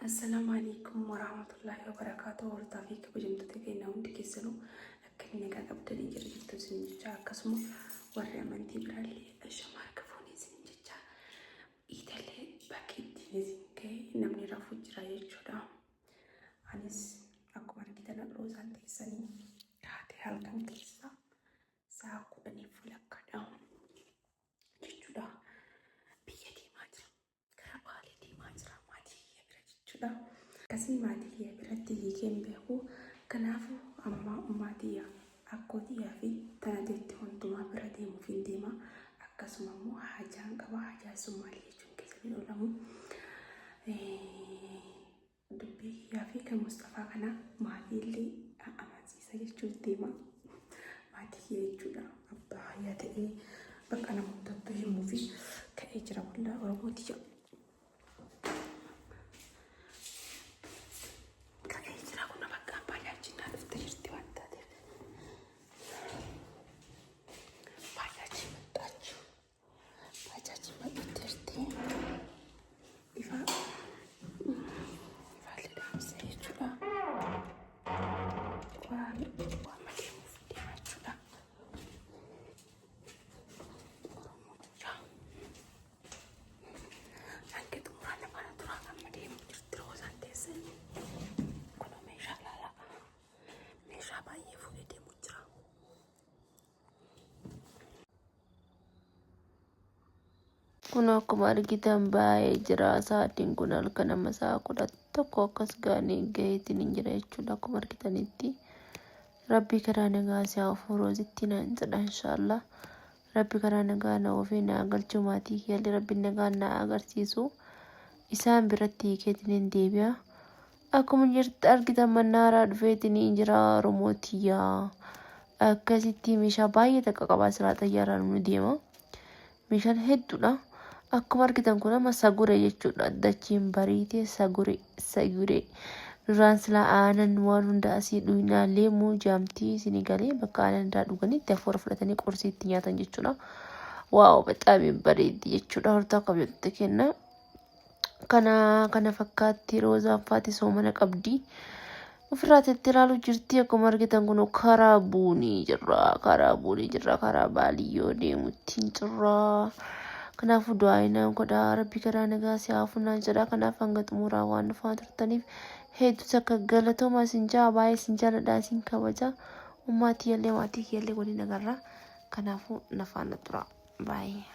Assalaamu alaikum warahmatullahi wabarakaatuh. Hordofaa fi kabajamtoota keenya hundi keessanuu akkamiin nagaa qabdanii jira jirtu isin jecha, akkasuma warri amantii biraallee shama harka fuunee isin jecha, iitallee bakka ittiin isin ga'e namni rafuu jira jechuudha. Anis akkuma argitan roozaan teessanii kaatee halkan keessa sa'a 10 walakkaadha jechuudha. Biyya deemaa jira. Gara Baalee deemaa jira maatii kiyya bira jechuudha. Akkasii maatii kiyya biratti hiikee hin beeku. Kanaafuu amma ummaa tiyya, akkoo tiyyaa fi tana teetti hundumaa bira deemuuf hin deema. Akkasuma immoo haajaan qaba. Haajaan sun maali jechuun keessan hin oolamu. Dubbii kiyyaa fi kan Musxafaa kana maatii illee amansiisa jechuuf deema. Maatii kiyya jechuudha. Abbaa hayyaa ta'ee bakka nama hundattuu himuu fi ka'ee jira wallaa Oromoo tiyya. Ka'ee jira kun bakka abbaa yaachinaa dhufte jirti waan taateef. Baajaajiin maxxaachuu. Baajaajiin maxxatteerti. Ifa ifaallee dhaamsee jechuudha. Waan waan deemuuf deema jechuudha. Oromoo jira. Hanga xumuraa nama turaa amma deemu jirti roozaan teessanii. Kunoo meeshaa laalaa. Meeshaa baay'ee fuudhee deemu jira. Kun akkuma argitan baay'ee jira. Sa'aatiin kun halkan amma sa'a 11 akkas ga'anii gaheetiin hin jira jechuudha akkuma argitanitti. Rabbi karaa nagaa si haa ofu roozitti naan jedha inshaallah. Rabbi karaa nagaa na oofee na galchu, maatii kiyyallee rabbi nagaa na agarsiisu. Isaan biratti hiikeetiin hin deebi'a. Akkuma jirti argitan mannaaraa dhufeetiin hin jira Oromoo tiyyaa. Akkasitti meeshaa baay'ee takka qabaa silaa xayyaaraan nu deema. Meeshaan hedduudha. Akkuma argitan kun amma sagure jechuudha. Dachiin bariitee sagure sagure. Duraan silaa aanan waan hunda asii dhuynaa leemuu jaamtii isinii galee bakka aanan irraa dhuganitti hafuura fudhatanii qursii itti nyaatan jechuudha. Waaw, bexaam bareeddi jechuudha. Hortaa kabajamtoota kenna. Kana kana fakkaatti roozaan faati soomana qabdi. Ofirraa teettee ilaaluu jirti. Akkuma argitan kun karaa buunii jirra. Karaa buunii jirra. Karaa baaliyyoo deemutti hin jirra. Kanaafuu du'aa inaan godha. Rabbi karaa nagaa si haa funaan jedha. Kanaaf hanga xumuraa waan dhufaa turtaniif hedduu takka galatooma isin jaa, baay'ee isin jaaladha, isin kabaja. Ummaa tiyyallee maatii kiyyallee waliin agarra. Kanaafuu na faana tura. Baay'ee.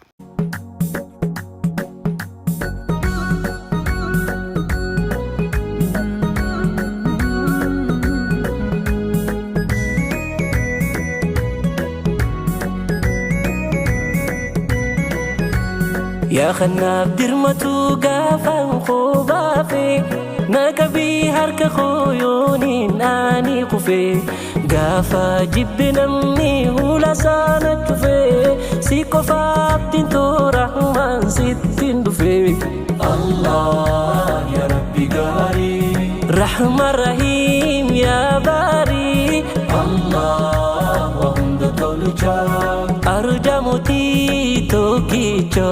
Yaa kanaaf dirmatu gaafaan koo baafe na qabii harka koo yooniin ani kufe. Gaafa jibbe namni hula sana cufe, si qofa abdiin too rahmaan sittiin dhufe. Allah ya Rabbi gaarii. Rahman Rahim ya baarii. Allah wa hunda tolcha. Arja mootii tokkicha.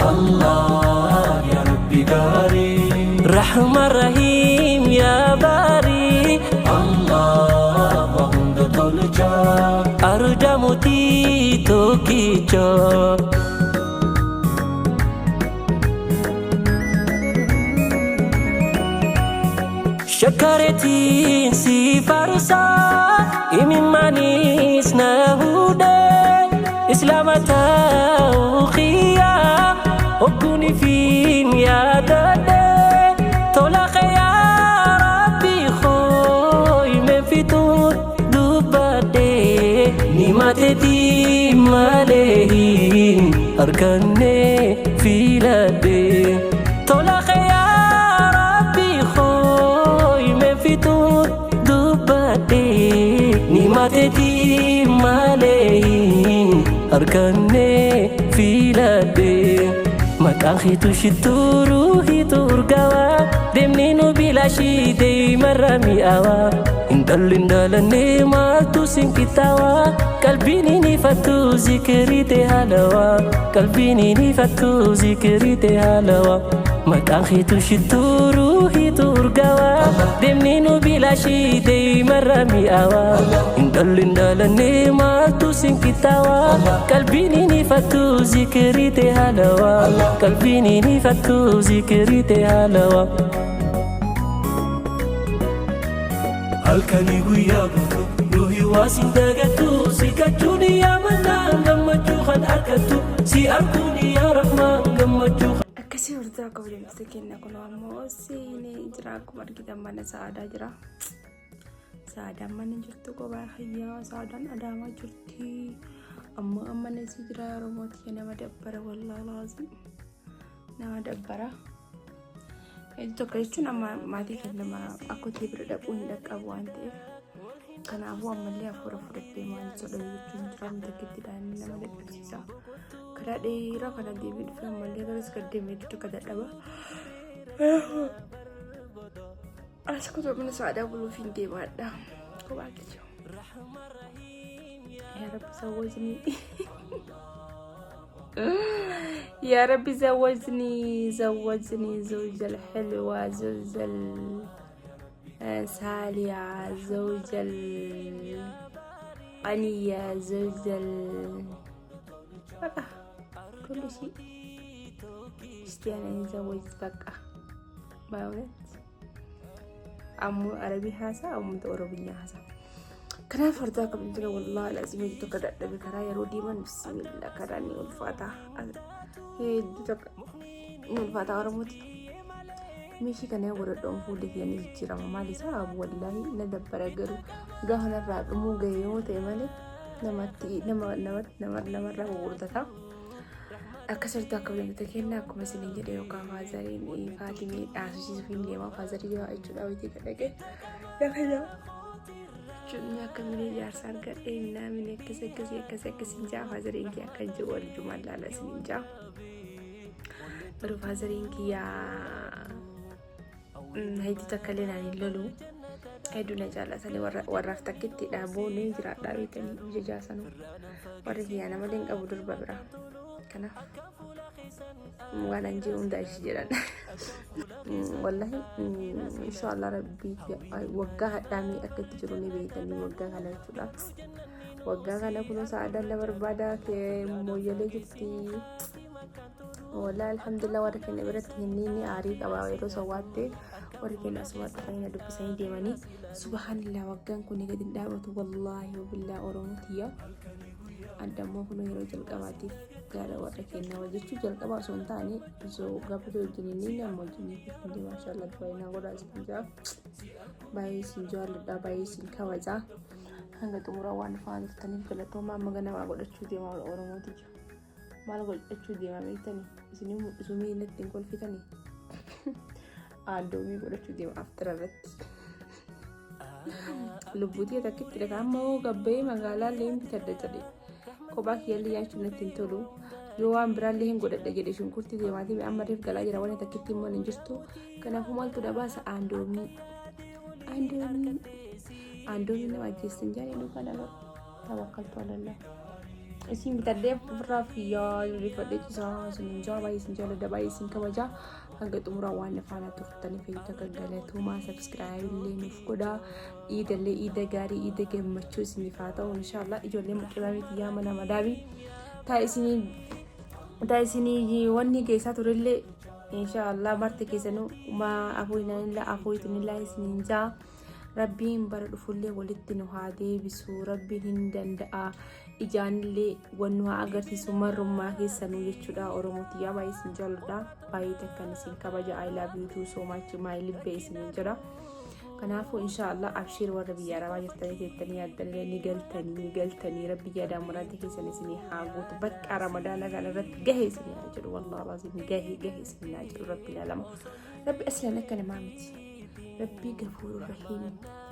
Allah ya Rabbi gaarii. Rahman Rahim ya baarii. Allah wa hunda tolcha. Arja mootii tokkicha. Shakkareetiin si faarsaa imimaanis na hudhee islaama ta'uu kiyyaa hogguun ifiin yaadadhee tola kee yaa rabbi koo himeen fixuun dubbadhee ni mateetii malee hin arganne filadhee tola kee yaa rabbi koo himeen fixuun dubbadhee ni mateetii malee hin arganne filadhee. Maqaan keetu shittuu ruuhiitu urgaawaa deemni nu bilaashii deemarra mi'aawaa. Intalli hin dhaalannee maaltu sin qixxaawaa qalbiin hin ifattu zikirii ta'e haalawaa qalbiin hin ifattu zikirii ta'e haalawaa. Maqaan keetu shittuu ruuhiitu Deemni nu bilaashii deemarra mi'aawa. Hin dhalli hin dhalanne maaltu sin qixxaawa? Qalbiin hin ifattu zikrii ta'e haalawa. Qalbiin hin ifattu zikrii ta'e haalawa. Halkanii guyyaa guutuu ruuhii waa sin dagattu, si kachuun yaa mannaan gammachuu kan argattu, si arguun yaa rahmaan gammachuu. Akkasii hordofaa kabajamtoota keenya, kun ammoo seenee jira. Akkuma argitan mana Sa'aadaa jira. Sa'aadaan mana jirtu kophaa hayyaa, Sa'aadaan Adaamaa jirti. Ammoo amma isii jira. Oromooti, nama dabbara, wallaahi laazim nama dabbara. Hedduu tokko jechuun amma maatii keenya nama akkootii bira dhaquu hin dhaqqabu waan ta'eef, kanaafuu ammallee hafuura fudhadhee maal soda jechuun jira takkitti daa'imni nama dadhabsiisa. Karaa dheeraa kana deebii dhufee ammallee garas gad deemee hedduu tokko dadhaba. As kutuu mana Sa'aadaa buluuf hin deemaadha. Kophaa kiyya. Yaa Rabbi zawwajni. يا ربي زوجني، زوجني زوجة الحلوة، زوجة السالية، زوجة الغنية، زوجة بقى كل شيء اشتي انا نزوج በቃ በእውነት ammoo Arabii haasaa, ammoo Oromiyaa haasaa. Kanaaf fardaa qabdu jira, wallaahi lazim hedduu tokko dadhabe. Karaa yeroo deeman, bismillah, karaa ni ulfaata. Hedduu tokko ni ulfaata Oromooti. Meeshii kana yoo godhadhu fuulli kiyya ni jijjiirama. Maal isaa, wallaahi na dabbara, garuu gaafa narraa dhumuu gahe yoo ta'e malee namatti nama nama namarraa gurgurdata. Akka sirriitti akka kabajamtoota keenya, akkuma isiniin jedhe yookaan fatheriin Faatimee dhaasisiisuuf hin deema, fatherii yoo jechuudha hojii kan dhaqe lafa jechuun akka minee jaarsa argadhee minaa akkas akkasii akkas akkasiin jaa, fatheriin kiyya akka jiru wal jumaan laala isiniin jaa. Garuu fatheriin kiyya hedduu takka illee naan hin lolu. Hedduu na jaallatanii warraaf takkitti dhaaboonee jiraadhaa beekanii ija jaasanuu. Warri kiyyaa namalee hin qabu durba biraa. Kanaaf waan an jiru hunda ishii jedhan. Wallahi inshaallah rabbii waggaa hadhaamee akka itti jiru ni beekanii waggaa kana jechuudha. Waggaa kana kunoo Sa'aadaan na barbaada mooyyalee jirti. Wallahi alhamdulillah, warra keenya biratti inni ni aarii qaba yeroo sawwaatte warri keenya asuma dhufanii na dubbisanii deemanii. Subhaanallah, waggaan kun gadi hin dhaabatu, wallaahi wabillaa Oromotiyya. Addammoo kun yeroo jalqabaatiif gara warra keenyaa hojjechuu jalqabaa osoo hin taane, osoo gaafa wajjin inni nama wajjin hundi maashaallah baay'ee na godhaa isin jaa, baay'ee isin jaalladha, baay'ee isin kabajaa. Hanga xumuraa waan faana turtaniif galatoomaa. Amma ganamaa godhachuu deema Oromooti jira. Maal godhachuu deema beektanii? Isinii mul'isu mee natti hin kolfitanii? Aandoomii godhachuu deema aftira irratti. Lubbuutii takkitti dhagaa amma hoo gabbee magaalaa illee hin bitadha jedhe. Kophaa kiyyallee nyaachuun natti hin tolu. Yoo waan biraallee hin godhadha jedhe, shunkurtii deemaatii amma reef galaa jira, waan takkitti immoo hin jirtu. Kanaafuu maaltu dhabaasa? Aandoomii. Aandoomii. Aandoomii nama ajjeessan jaanii dhugaa nama. Tawakkaltu alallah. Isin bitadhee ofirraa fiyyaa rifadhee cisaa isin jaa, baay'ee isin jaalladha, baay'ee isin kabajaa. Hanga xumuraa waan faana turtaniif hedduu takka galatoomaa. Subscribe illee nuuf godhaa. Iidallee iida gaarii, iida gammachuu isiniif haa ta'u inshaallah. Ijoollee muqqibaamiti yaa mana madaabii taa isinii taa isinii wanni keessaa turellee inshaallah marti keessanuu maa afuuinanillaa afuuitunillaa isiniin jaa. Rabbiin bara dhufullee walitti nu haa deebisu. Rabbiin hin danda'a. Ijaanillee wan nu haa agarsiisu marrummaa keessanuu jechuudha. Oromooti yaa, baay'ee isin jaalladha. Baay'ee takkan isin kabaja. I love you too so much, my libbee isiniin jedha. Kanaafuu inshaallah abshiir, warra biyya arabaa jirtanii teettanii yaaddanillee ni galtanii, ni galtanii. Rabbi yaadaan muraadni keessan isinii haa guutu. Bakka Ramadaana kana irratti gahe isinii haa jedhu. Wallaahi laazim gahe gahe isinii haa jedhu Rabbiin alama. Rabbi aslan akka namaa miti. Rabbii gafuuru rahiim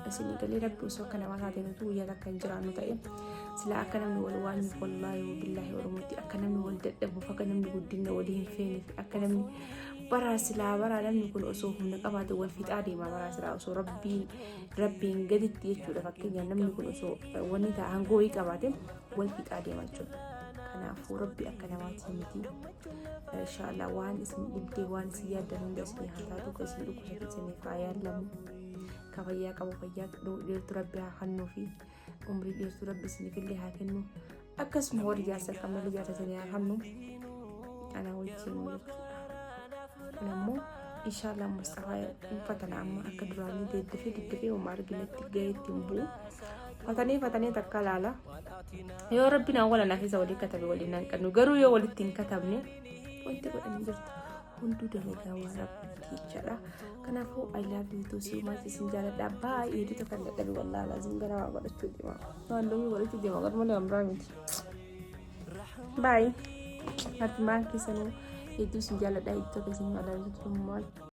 isinii galee. Rabbi osoo akka namaa taate nuti guyyaa takka hin jiraannu ta'e sila akka namni wal waanyuuf, wallaahi billaahi Oromootti akka namni wal dadhabuuf, akka namni guddina walii hin feeneef, akka namni baraa silaa baraa namni kun osoo humna qabaate wal fixaa deema baraa silaa osoo rabbiin gaditti jechuudha. Fakkeenyaaf namni kun osoo wanni ta'a aangoo wayii qabaate wal fixaa deema jechuudha. Kanaafuu Rabbi akka namaatii miti. Inshaallah waan isin dhibdee, waan isin yaaddan hunda isin haa taatu. Ka isin dhukkubsate isiniif haa yaallamu. Ka fayyaa qabu fayyaa dheertuu Rabbi haa kennuu fi umrii dheertuu Rabbi isiniifillee haa kennu. Akkasuma warri jaarsa qabnallee jaarsa isinii haa kennu. Ana wajjin jechuudha. Kun ammoo inshaallah Mustafaa fatana amma akka duraanii deddefee deddefee homaa arginetti gahee ittiin bu'u. Fatanee fatanee takka laala. Yoo Rabbiin awwala na keessa walii katabe waliin hanqannu, garuu yoo walitti hin katabne wanti godhanii jirtu hunduu dalagaa waan Rabbiiti jechaadha. Kanaafuu I love you too so much, isin jaaladha baay'ee. Hedduu kan dadhabe, wallaahi laazim gara waa godhachuu deema. Waan loomii godhachuu deema garuu malee waan biraa miti. Baay'ee. Ati maal keessanuu hedduu isin jaaladha, hedduu tokko isin jaaladha.